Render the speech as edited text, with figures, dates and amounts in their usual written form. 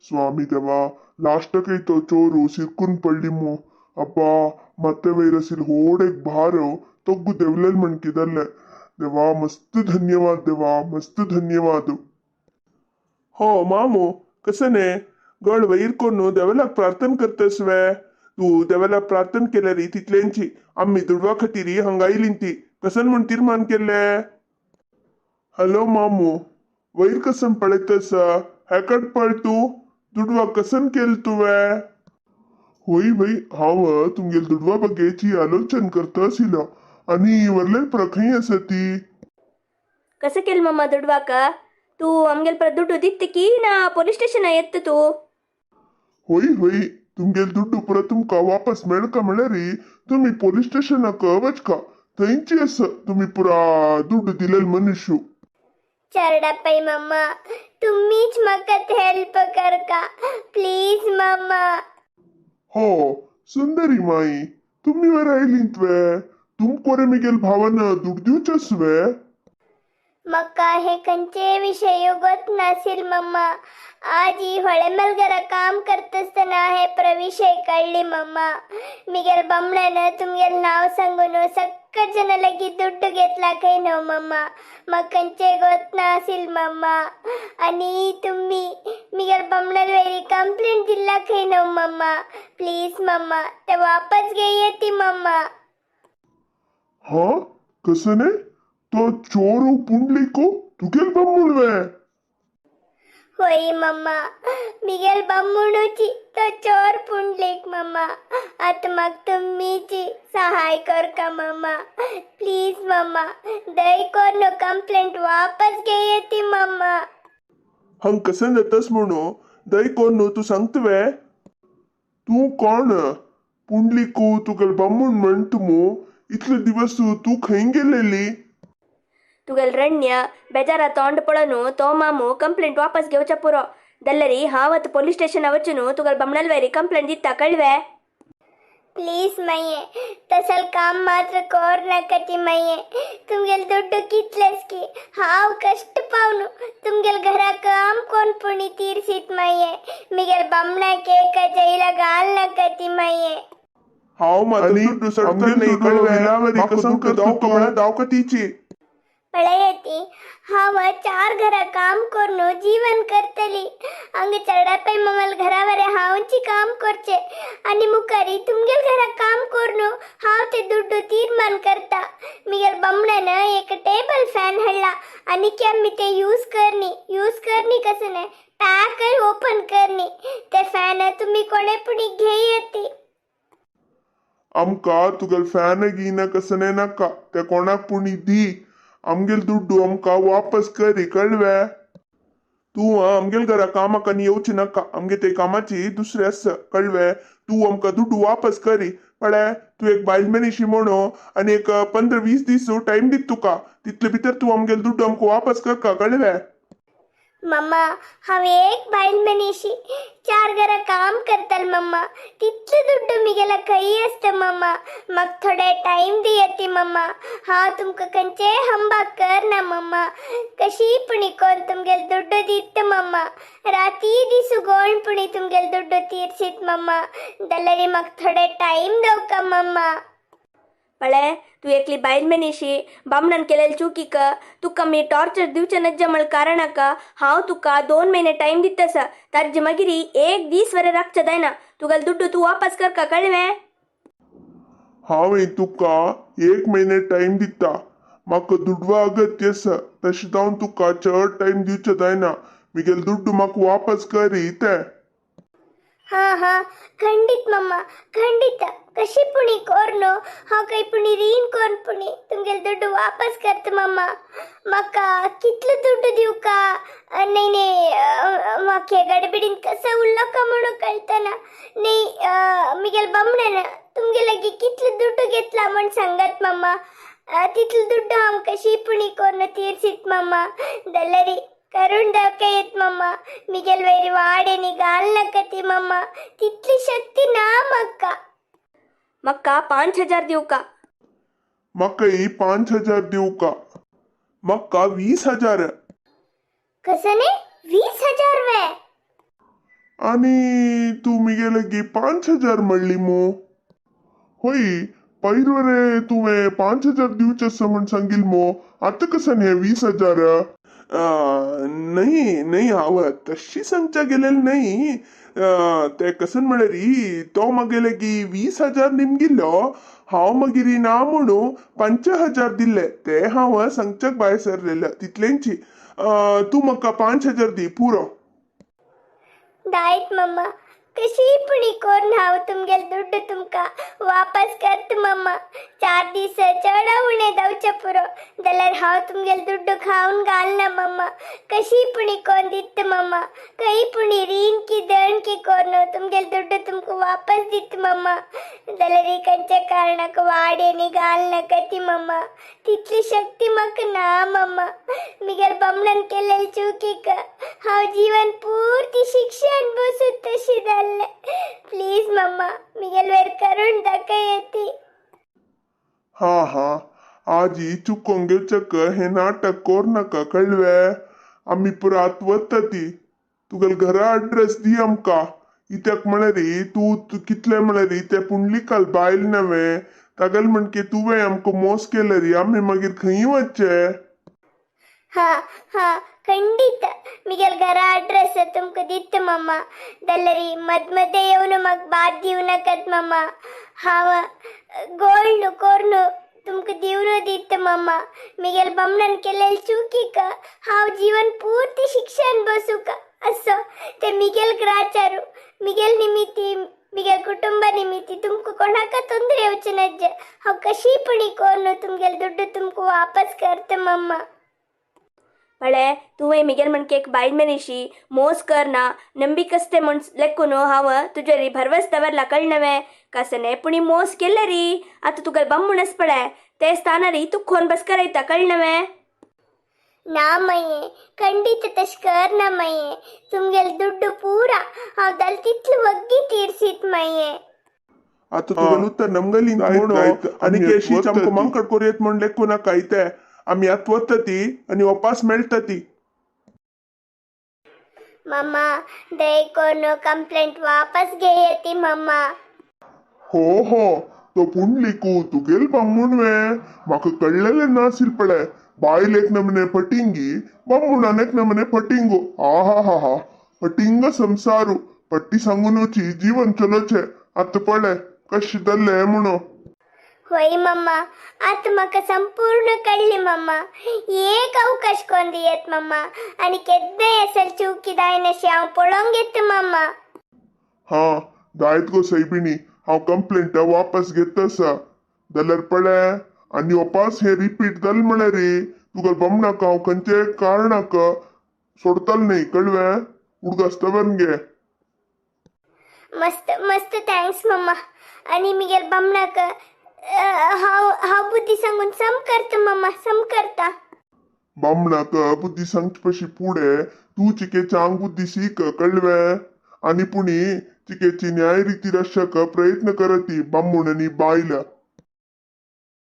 स्वामी देवा, लास्टाकय तो चोरू सिरकून पडली मू. अब्बा, ಮತ್ತೆ वैरसील होड एक भार तोग्गु देवलेल म्हणकिदल्ले. देवा, मस्त धन्यवाद देवा, मस्त धन्यवाद. हो मामू, कसं ने गळ वैर कोण देवाला प्रार्थना करतस वे? तू देवाला प्रार्थना केल्यारी तितल्यांची आम्ही दुडवा खातीर हांगा आयलीं ती कसन म्हूण तीर्मान केल्ले. हॅलो मामू, वैर कसन पळयतस? हेकड पळ तूं. दुडवा कसन केल तुवें? होय भाई, हांव तुमगेल दुडवा बग्गेची आलोचन करता आशिल्लो. आनी वरले प्रखंय आसा ती. कसं केलं मम्मा दुडवाक? तू आमगेल परत दुड्ಡು दित्त की ना पोलीस स्टेशन येत तू? होय होय, तुमगेल दुड्डू परत तुमकां वापस मेळका म्हळ्यार तुमी पोलीस स्टेशनाक वचका. थंयची आसा तुमी पुरा दुड्डू दिलेल मनुष्य. चरडापाई मम्मा, तुम्हीच म्हाका हेल्प करका प्लीज मम्मा. हो सुंदरी माई, तुमी वर आयलींत वे? तुमकोरे मिगेल भावान दुड दिवचेच वे? मक्का हे खंयचे विषय गोत नासील मम्मा. आज ही होळेमलगरा काम करतासतना हे प्रविषय कळ्ळी मम्मा. मिगेल बामणान तुमगेल नाव सांगून सक्कट जण लगी दुड्डू घेतला खंय न्हू मम्मा. मग खंयचे गोत नासील मम्मा. आणि तुम्ही मिगेल बामणाल वयरी कंप्लेंट दिला खंय न्हू मम्मा. प्लीज मम्मा, ते वापस घेय ती मम्मा. हा, कसं ने तो चोरू पुंडलीको तुगेल बामूण वे? होय मम्मा, मिगेल बामणूची तो चोर पुंडलीक मम्मा. आतां म्हाका तुमीची सहाय करका मम्मा. प्लीज मम्मा, दय कोन्न कंप्लेंट वापस घेय ती मम्मा. हंग कसन जातस म्हणू दय कोण तूं सांगता वे? तूं कोण पुंडलीकू तुगेल बामूण म्हणटा मू? इतले दिवस तूं खंय गेलेली? तुगेल रण्य बेजारा तोंड पळोवन तो मामू कंप्लेंट वापस घेवच्या पुरो. दल्लरी हांव आतां पोलीस स्टेशना वचून तुगेल बामणाल वयरी कंप्लेंट दिता, कळवे? प्लीज मये, तसल काम मात्र कोर नाका ती मये. तुमगेल दुड्डू कितलेस की हांव कश्ट पावनु तुमगेल घरा काम कोण पुणी तीर्सीत मये. मिगेल बामणाक एक जैला घाल नाका ती मये. हांव मात्र आनी दुड्डू सडतर आमगेल नाही, दुड्डू कळवे? विलावरी म्हाका कसं दुड्डू करता दावका तूं? म्हळ्यार दावका तिची. पळयती, हांव चार घरा काम करून जीवन करतली. हांगा चरडापै ममल घरावरे हांवची काम करचे आनी मुखारी तुमगेल घरा काम करून हांव ते दुड्डू तीर्मान करता. मिगेल बामणान एक टेबल फॅन हाडला आनी की आमी ते यूज करनी. यूज करनी कसं न्हय, पॅक ओपन करनी. ते फॅन तुमी कोणे पुणी घेयती. आमकां तुगेल फॅन गीना कसने नाका. ते कोणाक पुणी दी. आमगेल दुड्डू आमकां वापस करी, कळवे? तूं आमगेल घरा कामाक आनी येवची नाका. आमगे ते कामाची दुसरे आसा, कळवे? तूं आमकां दुड्डू वापस करी. पळय, तूं एक बायल मनीशी म्हणू आनी एक 15-20 दीस टायम दित तुका. तितले भितर तूं आमगेल दुड्डू आमकां वापस करका, कळवे? मम्मा, हांव एक बायल मनीशी, चार घरा काम करताल मम्मा. तितले दुड्डू मिगेला खंय आसता मम्मा? म्हाका थोडे टायम दियती मम्मा. हांव तुमकां खंयचेय हंबाक करना मम्मा. कशी पुणी कोण तुमगेल दुड्डू दित मम्मा. राती दीस गोण पुणी तुमगेल दुड्डू तीर्सीत मम्मा. जाल्यार म्हाका थोडे टायम दवका मम्मा. पळे, तूं एकली बायल मनीशी बामणान केलेले चुकीक तुका मी टॉर्चर दिवचे नज्जा म्हळ कारणाक हांव तुका 2 महिने टायम दिता आसा. ताजे मागीर एक दीस वरे राखचे जायना. तुगेले दुड्डू तूं वापस करका, कळ्ळें? हांवें तुका एक म्हयने टायम दिता. म्हाका दुडवा अगत्य आसा. तशें जावन तुका चड टायम दिवचें जायना. मिगेल दुड्डू म्हाका वापस करी ते. हां हां, खंडीत मम्मा, खंडीत. कशी पुणी कोर्न हांव काही पुणी रीण कोन्न पुणी तुमगेल दुड्डू वापस करता मम्मा. म्हाका कितलो दुड्डू दिवका? नाही नाही, म्हाका गडबिडीन कसो उरलो म्हणून कळतना नाही. मिगेल बामणान तुमगे लागीं कितलो दुड्डू घेतला म्हण सांगात मम्मा. तितलो दुड्डू हांव कशी पुणी कोन्न तीर्सीत मम्मा. जाल्यार करून दाखय येत मम्मा. मिगेल वयर वाडेनी घाल नाका ती मम्मा. तितली शक्ती ना म्हाका. म्हाका 5000 दिवका. म्हाकाय 5000 दिवका. म्हाका 20,000. कसं न्ही, 20,000 वे? आनी तूं मिगे लगी 5,000 म्हणली मू. होय, पैरवरे तुवें 5,000 दिवचे आसा म्हण सांगील मो, आतां कसन हे 20,000? नाही नाही, हांव तशी सांगच्या गेलेलं नाही. ते कसन म्हळ्यार तो मागे लगी 20,000 निमगिल्लो, हांव मागीर ना म्हणू 5,000 दिले. ते हांव सांगच्याक भायर सरलेलं तितलेंची. तूं म्हाका 5,000 दी पुरो. दायत मम्मा, कशी पुणी कोरून हांव तुमगेल दुड्डू तुमकां वापस करता मम्मा. 4 दीस चड उणें जावचें पुरो, जाल्यार हांव तुमगेल दुड्डू खावन घालना मम्मा. कशी पुणी कोन्न दिता मम्मा, खंय पुणी रीण की दण की कोरून तुमगेल दुड्डू तुमकां वापस दिता मम्मा. जाल्यार ही खंयच्या कारणाक वाड्यांनी घालनाका ती मम्मा, तितली शक्ती म्हाका ना मम्मा. मिगेल बामणान केलेले चुकीक हांव जीवन पूर्ती शिक्षा अनुभवसूत तशी जाल्लें. प्लीज मम्मा, मिगेल वेर करून दाखय ती. हा हा, आजी चुकोन घेवचक हे नाटक कोर नाका, कळवे? आमी पुरात वता ती. तुगेल घरा अड्रेस दी आमकां. कित्याक म्हळ्यार तूं कितले म्हळ्यार ते पुंडलीकाल बायल नव्हे तागेल म्हणके तुवें आमकां मोस केले री, आमी मागीर खंय वचचे? हा हा, खंडित मिगेल घरा अड्रेस तुमकां दिता मम्मा. जाल्यार मद मदें येवन म्हाका बाद दिवं नाकात मम्मा. हांव गोल्ड कोरून तुमकां दिवन दिता मम्मा. मिगेल बामणान केलेले चुकीक हांव जीवन पूर्ती शिक्षा अनुभवसूक असो ते मिगेल ग्राचारू. मिगेल निमित्ती, मिगेल कुटुंबा निमित्ती तुमकां कोणाक ತೊಂದರೆ येवचें नज्ज. हांव कशी पुणी कोरून तुमगेल दुड्डू तुमकां वापस करता मम्मा. पळे, तुवें मिगेल म्हणके एक बायल मनीशी मोस करना ನಂಬಿಕಸ್ತೆ म्हण लेखून हांव तुजेर भरवस दवरला, कळनवे? कसने पुणी मोस केले री आतां तुका बम्मुणस पळे ते स्थानारी तूं खोन बस करयता, कळनवे? ना मये, ಖಂಡಿತ तश करना मये. तुमगेल दुड्डू पूरा हांव जाल तितलो वग्गी तीर्सीत मये. आतां तुगेल उत्तर नमगली म्हणून आनी केशीच आमकां मांकड कोरयेत म्हण लेखू नाका. इते आमी आतां वता ती आनी वापास मेळटा ती. मम्मा, दय कोरून कंप्लेंट वापस घेयती मम्मा. हो हो, तो पुंडलीकू तुगेल बामूण वे? म्हाका कळलेलें नासील. पळे, बायल एक नमने फटिंगी, बामूणान एक नमने फटिंगो. आ हा हा हा, फटिंग संसारू. पट्टी सांगून वची जीवन चलोचे. आतां पळे कशें जाल्लें म्हणून. होय मम्मा, आतां म्हाका संपूर्ण कळ्ळी मम्मा. एक अवकाश कोन्न दियत मम्मा, आनी केन्नाय असल चुकी जायनाशी हांव पळोवंक येता मम्मा. हा, जायत गो सैबिणी, हांव कंप्लेंट वापस घेता आसा. जाल्यार पळे, आनी वापास हें रिपीट जालें म्हळ्यार तुका बामणाक हांव खंयचे कारणाक सोडतलो न्ही, कळवें? उडगास दवर गे. मस्त मस्त thanks मम्मा. आनी मिगेल बामणाक हांव हांव बुद्धी सांगून सम करता मम्मा, सम करता. बामणाक बुद्धी सांगचे पशी फुडें तूं चिके चांग बुद्धी शीक, कळवें? आनी पुणी चिकेची न्याय रिती रक्षक प्रयत्न करती बामूण आनी बायल.